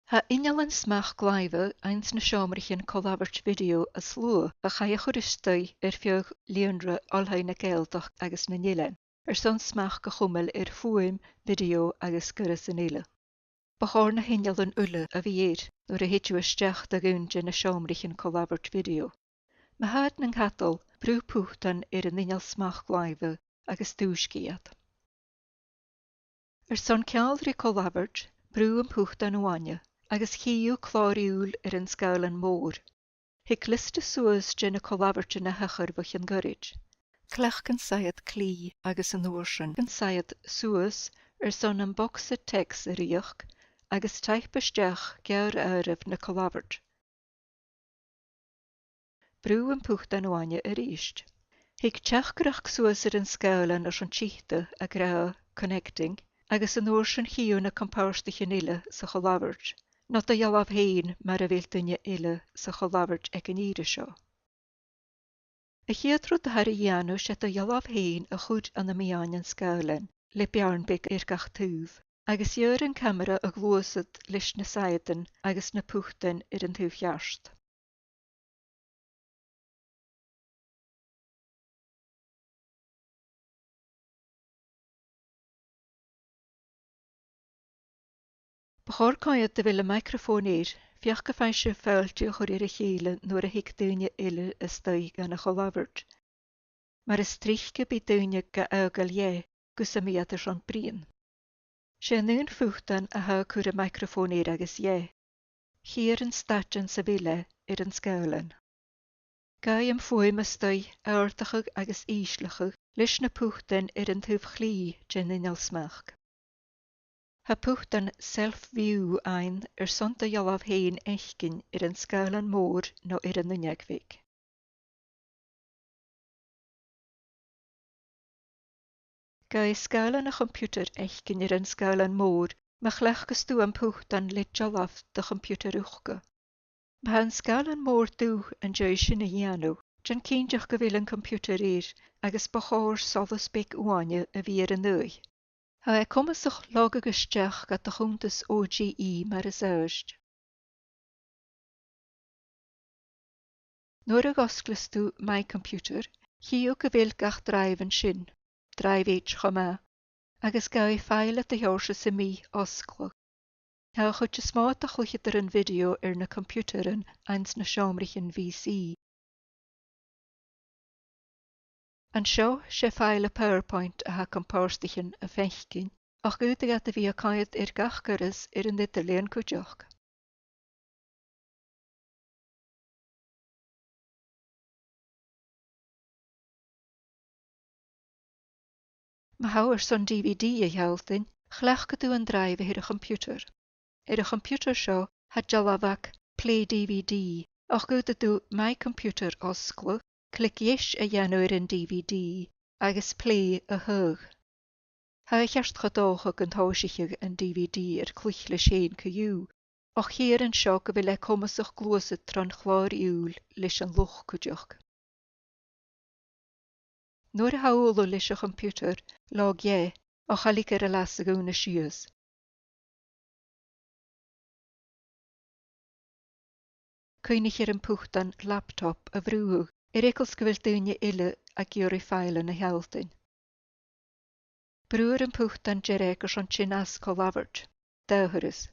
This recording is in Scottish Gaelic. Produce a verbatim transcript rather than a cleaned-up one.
Tha innealan smachd-làimhe anns na seòmraichean co-labhairt bhidio as lugha a chaidh a chur a-staigh air feadh lìonra Oilthigh na Gàidhealtachd agus nan Eilean, airson smachd a chumail air fuaim, bhidio agus goireasan eile. Bu chòir na h-innealan uile a bhith air nuair a thèid thu a-steach do dh'aon de na seòmraichean co-labhairt bhidio. Ma tha iad nan cadal, brùth putan air an inneal smachd-làimhe agus dùisgidh iad. Airson ceangal ri co-labhairt, brùth am putan uaine agus chì thu clàr-iùil air an sgàilean mòr. Thig liosta suas de na co-labhairtean a thachair bho chionn ghoirid. Cleachd an saighead clì agus an uair sin an saighead suas airson am bogsa teacsa a ruigheachd agus taidhp a-steach geàrr-àireamh na co-labhairt. Brùth am putan uaine a-rithist. Thig teachdaireachd suas air an sgàilean airson tiotal ag ràdh connecting agus an uair sin chì thu na com-pàirtichean eile sa cho-labhairt, no do dhealbh fhèin mura bheil duine eile sa cho-labhairt aig an ìre seo. A' chiad rud a tha ri dhèanamh, 's e do dhealbh fhèin a chur ann am meadhan an sgàilein le beàrn beag air gach taobh, agus gheibhear an camara a ghluasad leis na saighdean agus na putanan air an taobh cheart. Bu chòir coimhead a bheil am micreafòn air, feuch gum faigh sibh fàilte a chur air a chèile nuair a thig daoine eile a-staigh dhan a' cho-labhairt. Mar as trice bidh daoine ga fhàgail dheth gus am bi iad airson bruidhinn. 'S e an aon phutan a tha a' cur am micreafòn air agus dheth. Chithear an staidean sa bheil e air an sgàilean. Gabhaidh am fuaim a-staigh àrdachadh agus ìsleachadh leis na putanan air an taobh chlì den inneal smachd. Tha putan self-view ann airson do dhealbh fhèin fhaicinn air an sgàilean mòr no air an uinneig bheag. Gabhaidh sgàilean a' choimpiutair fhaicinn air an sgàilean mòr ma chleachdas tu am putan le dealbh de choimpiutair thuca. Ma tha an sgàilean mòr dubh an dèidh sin a dhèanamh, dèan cinnteach gu bheil an coimpiutair air agus bu chòir solas beag uaine a bhith air an aghaidh. Tha e comasach logadh a-steach gu do chunntas O G E mar as àbhaist. Nuair a dh'fhosglas tu My Computer, chì thu gu bheil gach dràibh an sin, dràibh H cho math, agus gabhaidh faidhle de sheòrsa sam bith fhosgladh. Tha a' chuid as motha de chluicheadairean bhidio air na coimpiutairean anns na seòmraichean V C. An seo, 's e faidhle PowerPoint a tha com-pàirtichean a' faicinn, ach dh'fhaodadh iad a bhith a' coimhead air gach goireas air an eadar-lìon cuideachd. Ma tha thu airson D V D a shealltainn, chleachdaidh tu an dràibh a th' air a' choimpiutair. Air a' choimpiutair seo, tha dealbhag Play D V D, ach dh'fhaodadh tu My Computer fhosgladh, cliog dheis a dhèanamh air an D V D, agus Play a thaghadh. Tha e cheart cho dòcha gun tòisicheadh an D V D air cluich leis fhèin co-dhiù, ach chithear an seo gu bheil e comasach gluasad tron chlàr-iùil leis an luch cuideachd. Nuair a tha thu uile leis a' choimpiutair, log dheth, ach cha leig air an lasadh ùine sìos. Cuimhnich air am putan laptop a bhrùthadh, air eagal 's gu bheil daoine eile ag iarraidh faidhlean a shealltainn. Brùth air am putan deireadh airson tighinn às co-labhairt, dà thuras.